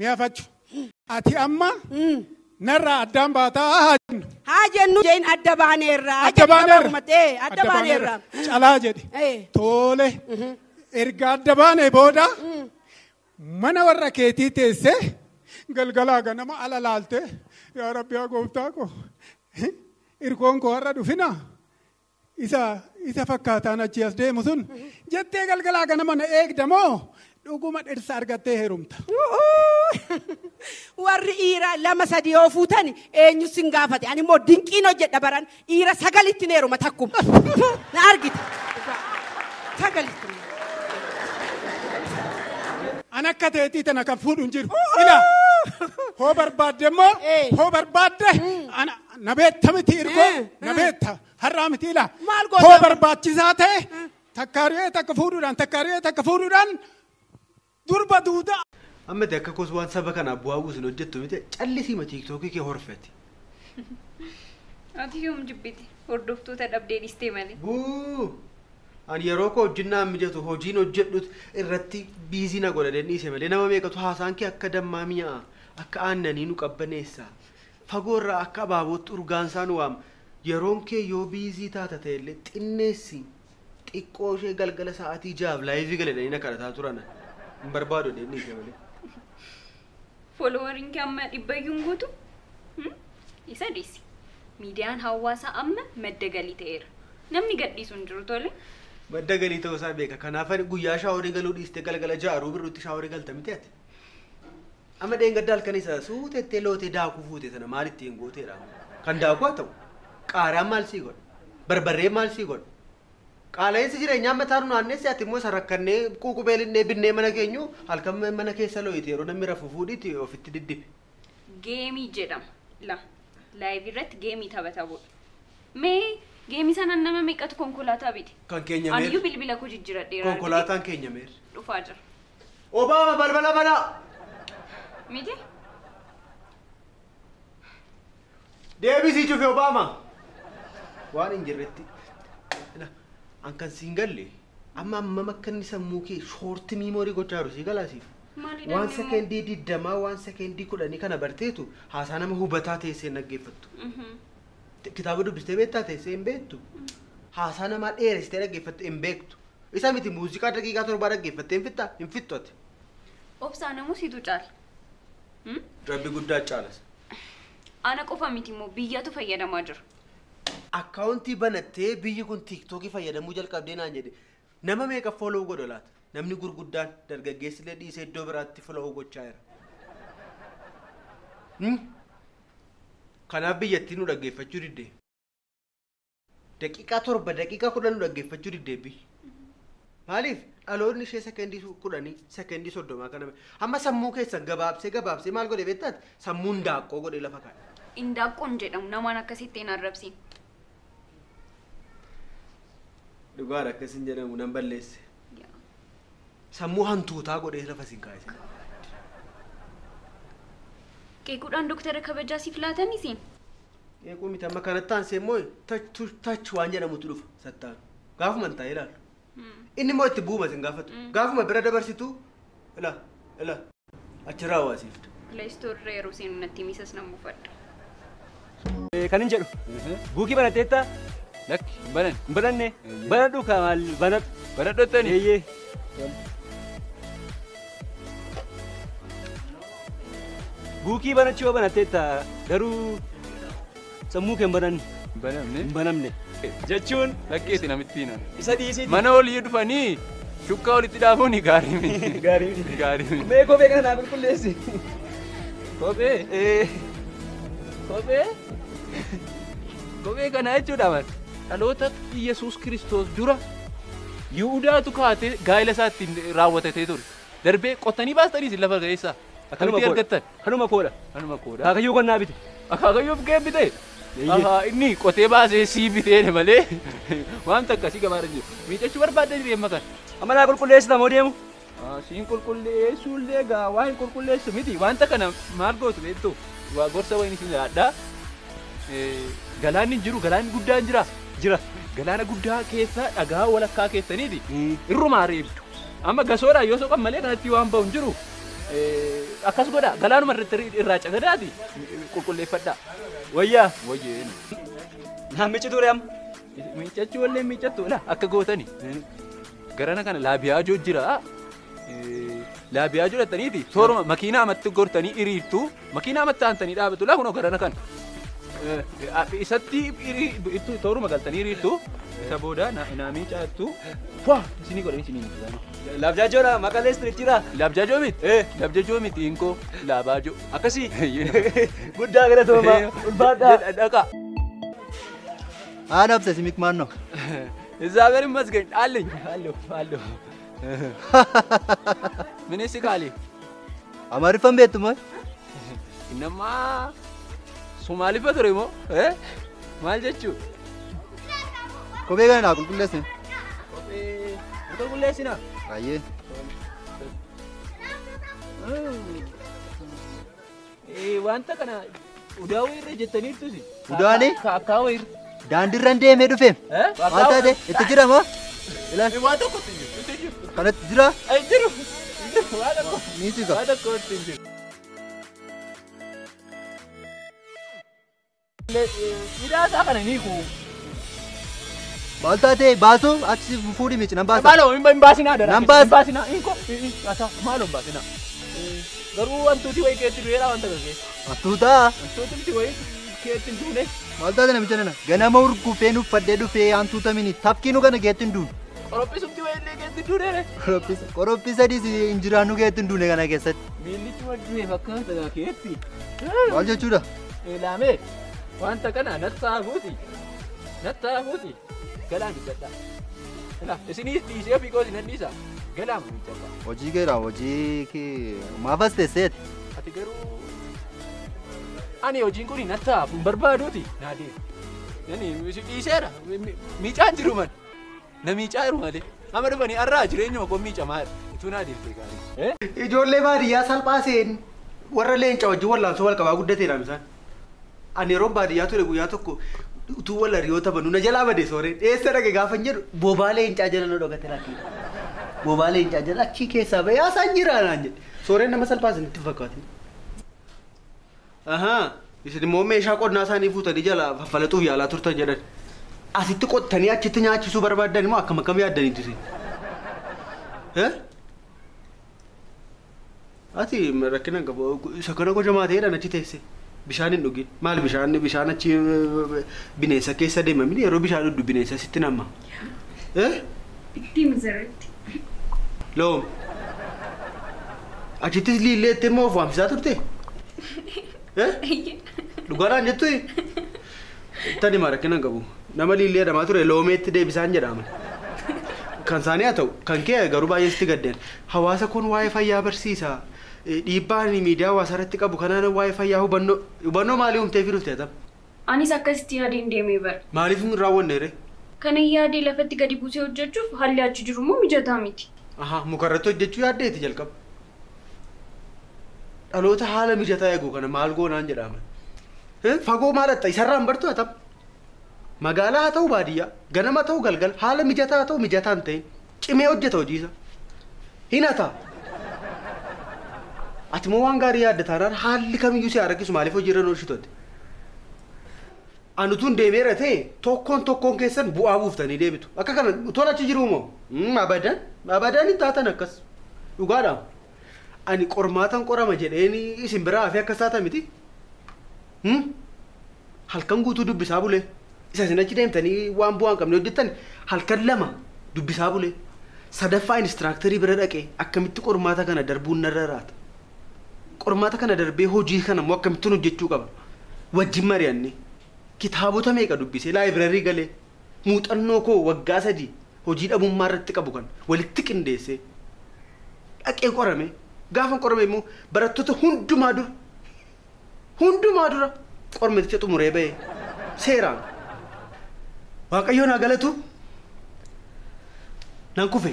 Mi'aafachu. Ati amma narraa addaan baataa haa jennu. Haa jennu jeen adda baaneerra. Adda baaneerra. Adda baaneerra. Calaa jedhe. Tole. Erga adda baanee booda mana warra keetii teessee galgalaa ganama ala laaltee yaa Rabbi yaa gooftaa koo irkoon koo har'a dhufina isa fakkaataan achi as deemu sun jettee galgalaa ganama na eegda moo dhuguma dhirsa argattee heerumta. Warri dhiira 2 3 yoo fuutan eenyu sin gaafate ani immoo dinqiin hojjedha baran dhiira 9tti heeruma takkuma na argita 9tti. An akka teetii tana kan fuudhu hin jiru. Ila hoo barbaadde immoo hoo barbaadde na beetta miti irkoo na beetta har'aa miti ila hoo barbaachisaa ta'e takkaariyee takka fuudhuudhaan takkaariyee takka fuudhuudhaan durba duudaa. Amma akka koos waan saba kanaaf bu'aa buusin hojjettu miti callisii tiiktookii kee horfetti. Ati yoom jibbiti hordoftoota dhabdee dhiistee malee. Buu! Ani yeroo koo hojjennaan mijatu hojiin hojjedhut irratti biizii na godhadhee dhiise malee nama meeqatu haasaan kee akka dammaa mi'aa akka aannanii nu qabbaneessa fagoorraa akka abaabootti urgaansaa nu waama yeroon kee yoo biizii taata ta'ellee xinneessi xiqqoo ishee galgala sa'aatii 6 laayivii galadhanii na kadhataa turan hin barbaadu jedhee dhiise malee. Foolowariin kee amma 100 guutu isa dhiisi miidiyaan hawaasaa amma madda galii ta'eera namni gadhiisu hin jiru tole. Madda galii ta'uu isaa beeka. Kanaaf guyyaa shaaworii galuu dhiistee galgala 6 birruutti shaaworii galta miti ati. Amma dheengadda halkan isa suutettee lootee daakuu fuute sana maal ittiin gooteedha? Kan daakuu haa ta'u qaaraan maal sii godha? Barbarreen maal sii godha? Qaala'insi jireenyaa mataa nu naannessi ati immoo isa rakkannee quuqubeelinnee binnee mana keenyu halkan mana keessa looyite yeroo namni rafu fuudhiiti ofitti diddibe. Geemii jedhama. La laayivii irratti geemii taphataa booda. Mee geemii sanaan nama meeqatu konkolaataa bite? Kan keenya meerri. Aniyyuu bilbila koo jijjiiradheera. Konkolaataan keenya meerri. Dhufaa jira. Obaama balbala banaa. Miti? Deebisii cufe Obaama. Waan hin jirretti. An kan siin galle amma ammam akka inni sammuu kee shoorti miimoorii gochaa jiru sii galaasiif. Waan sekendii 20 waan sekendii 10 kana barteetu haasaa nama hubataa teessee hin dhaggeeffattu. Kitaaba dubbistee beektaa teessee hin beektu. Haasaa namaa dheeressitee dhaggeeffattu hin beektu. Isa miti muuziqaa daqiiqaa 7 dhaggeeffattee hin fixxaa hin fixxu ati. Obsaa namuu siitu caala. Rabbi guddaa caalas. Ana qofa miti immoo biyyatu fayyadamaa jira. Akkaawuntii banattee biyyi kun tiiktookii fayyadamuu jalqabdee naan jedhe nama meeqa fooloo godha laata? Namni gurguddaan dargaggeessillee dhiisee iddoo biraatti fooloo gochaa jira. Kanaaf biyyattii nu dhaggeeffachuu diddee. Daqiiqaa 7 daqiiqaa 10 nu dhaggeeffachuu diddee biyyi. Maaliif dhaloonni ishee sekendii 10 sekendii 30 kana amma sammuu keessan gabaabsee gabaabsee maal godhe beektaati sammuun daaqqoo godhe lafa kaa'e. Indaanqoon jedhamu namaan akkasitti hin arrabsiin. Dhugaadha akkasin jedhamu nan balleesse. Sammuu hantuutaa godhee lafa siin kaa'e. Qeequudhaan doktara kabajaa siif laatanii siin? Qeequu miti amma kanatti aansee immoo tach waan jedhamutu dhufa sattaan. Gaafuma hin taa'e ilaalu. Inni immoo itti buuma sin gaafatu. Gaafuma bira dabarsitu ila ila achirraa waa siifta. Pileestoorra yeroo seenu natti misas nan buufadha. Kan hin jedhu buukii banatteetta? Lakki hin banan. Hin bananne? Banadhu kaa maal banadhu. Banadhottani? Eeyyee. Buukii banachuu yoo banatteetta garuu sammuu kee hin bananne. Hin banamne? Hin banamne. Jechuun lakkeeti namittiin. Isa dhiisiiti. Mana olii dhufanii shukkaa olitti dhaabuun gaarii miti. Gaarii miti. Gaarii miti. Mee kophee kana naa qulqulleessi. Kophee? Ee. Kophee? Kophee kana jechuudha man. Dhaloota Yesuus Kiristoos dura Yihudaatu kaatee gaa'ela isaa ittiin raawwatatee ture. Darbee qotanii baastaniis lafa keessaa. Akkamitti argattan? Kanuma koodha. Kanuma koodha. Akaakayyuu qonnaa bite. Akaakayyuuf kee bite? Inni qotee baasee sii bitee malee wanta akkasii gabaarra jiru. Miiccachuu barbaadda jiree amma kana. Amma naa qulqulleessita moo deemu? Siin qulqulleessuullee gaa waa hin qulqulleessu miti. Wanta kana maal gootu beektu? Waa gorsa wayii isin yaaddaa. Galaanni hin jiru, galaanni guddaan jira. Jira. Galaana guddaa keessa dhagaa walakkaa keessaniiti. Irrumaa reebdu. Amma gasoodhaan yoo soqan malee kanatti waan bahu hin jiru. Akkas godha galaanuma irratti irraa cagadaati qulqulleeffadhaa. Wayyaa. Wayyee. Naan miiccitu ture amma. Miiccachuu wallee miiccattu la akka gootani. Garana kana laabiyaajoo jira. Laabiyaajoo dhattaniiti tooruma makiinaa amatti gortanii hiriirtu makiinaa amatti aantanii dhaabatu laa kunoo garana kana. Isatti tooruma galtanii hiriirtu isa booda naa miiccattu waa isinii godhanii isinii miiccatan. Laabjaajoodha maqalee istiriitiidha. Laabjaajoo miti. Laabjaajoo miti hinkoo laabaajoo. Akkasii. Guddaa galatooma. Ulfaadhaa. Dhaqa. Haadha obsa simik maal ነው? እግዚአብሔር ይመስገን አለኝ አለሁ አለሁ። ምን ይስቃል? Amaariffaan beektu moo? Innamma Somaalifa ture moo? Maal jechuu? Kophee kana naa qulqulleessi. Kophee qulqulleessinaa? Baay'ee. Wanta kana udaawuu irra jettaniirtusi. Udaani? Kaakkaawuu irra. Daandiirra deemee dhufe. Maal taate? Itti jira moo? Ilaali. Waan tokkotti hin jiru. Itti jiru. Kanatti jira? Hin jiru. Waan tokko. Ni jira. Waan tokkotti hin jiru. Hidhaa kana ni kuu. Maal taate? Baasuu achi fuudhi miici nan baasa. Maaloo hin baasinaa dara. Nan baasa. Hin baasinaa. Hinkoo. Maaloo hin baasinaa. Garuu wantooti wayii keetti du'eera wanta gaggeessa. Hantuutaa? Hantuuti wayii keetti hin duune. Maal taate namicha nana? Ganama urgufee nuffadhee dhufee hantuuta mini tafkiinu kana keetti hin duune. Qorophisumti wayii illee keetti hin duune. Qorophisa. Qorophisa dhiisi hin jiraannu keetti hin duune kana keessatti. Miillichi wal du'e fakkaata keetti. Maal jechuudha? Ilaamee wanta kana nattaa fuuti. Nattaa fuuti. Galaan miidhadhaa. Isinis dhiisee ofii kooti nan dhiisa. Galaan miidhadhaa. Hojii keedha hojii kee maafas teesseeti. Ati garuu ani hojiin kun nattaaf hin barbaaduuti naa deema. Nani dhiiseera miicaan jiru man. Na miicaa jiru malee. Amma dhufanii har'aa jireenyuma koo miicamaa jira. Utuu naa deemtee gaarii. Ijoollee baadiyyaa salphaa seen warra leenca wajjin wallaansoo wal qabaa guddateedha isaan. Ani yeroo baadiyyaa ture guyyaa tokko utuu wal hiriyoota banuu na jalaa bade sooreen eessa dhaqe gaafa hin jedhu bobaa leencaa jala na dhokate lakkee. Bobaa leencaa jala achii keessaa bahee haasaan jira naan jedhe. Sooreen nama salphaa isinitti hin fakkaatin. Ahaa isin immoo meeshaa qonnaa isaanii fuutanii jala faffalaxuuf yaalaa turtan jedhan. Asitti qottanii achitti nyaachisuu barbaaddan immoo akkam akkam yaaddaniitu isin. Ati rakkina hin qabu isa kana gojamaa ta'eedhaan achi teesse. Bishaan hin dhugin. Maal bishaan bishaan achi bineensa keessa deema mini yeroo bishaan dhugdu bineensa sitti nama. Itti misirritti. Loom. Achittis liilleetti immoo of waamsisaa turte? Dhugaadhaan jettu? Tani maa rakkina hin qabu. Nama liillee jedhamaa ture loomeetti deebisaan jedhama. Kan isaanii haa ta'u kan kee garuu baay'ee sitti gaddeen. Hawaasa kun waa'ee fayyaa barsiisa. Dhiibbaan miidiyaa hawaasaa irratti qabu kanaan waa'ee fayyaa hubannoo hubannoo maalii uumtee fi dhufte tam? Anis akkasitti yaadeen deemee bara. Maaliif hin raawwanne ree? Kana yaadee lafatti gadi buusee hojjechuuf haalli achi jiru immoo mijataa miti. Ahaa mukarratti hojjechuu yaaddeeti jalqaba. Dhaloota haala mijataa eegu kana maal goonaan jedhama. Fagoo maal atta isarraa hin bartu haa Magaalaa haa ta'u baadiyyaa ganama ta'u galgala haala mijataa haa ta'u mijataa hin ta'in cimee hojjeta hojiisa. Hin hataa. Ati immoo waan gaarii yaadda taanaan haalli kamiyyuu si rakkisu maaliif hojiirra hin oolchitooti? Ani utuun deemeera ta'e tokkoon tokkoon keessan bu'aa buuftanii deebitu. Akka kana utuun achi jiru moo? Abadan abadan hin taatan akkas. Dhugaadha. Ani qormaatan qorama jedheen isin biraa hafe akkas taata miti? Halkan guutuu dubbisaa bulee. Isa isin achi deemtanii waan bu'aa hin qabne hojjettan halkan lama dubbisaa bulee. Sadaffaa inistiraaktarii bira dhaqee akkamitti qormaata kana darbuun narra raata. Qormaata kana darbee hojii kana immoo akkamittiin hojjechuu qaba. Wajjin mari'anne kitaabota meeqa dubbisee laayibirarii galee muuxannoo koo waggaa 3 hojii dhabummaa irratti qabu kan walitti qindeessee dhaqee qorame gaafa qorame immoo barattoota hundumaa dura qormaticha xumuree ba'e seeraan Waaqayyoon haa galatu nan kufe.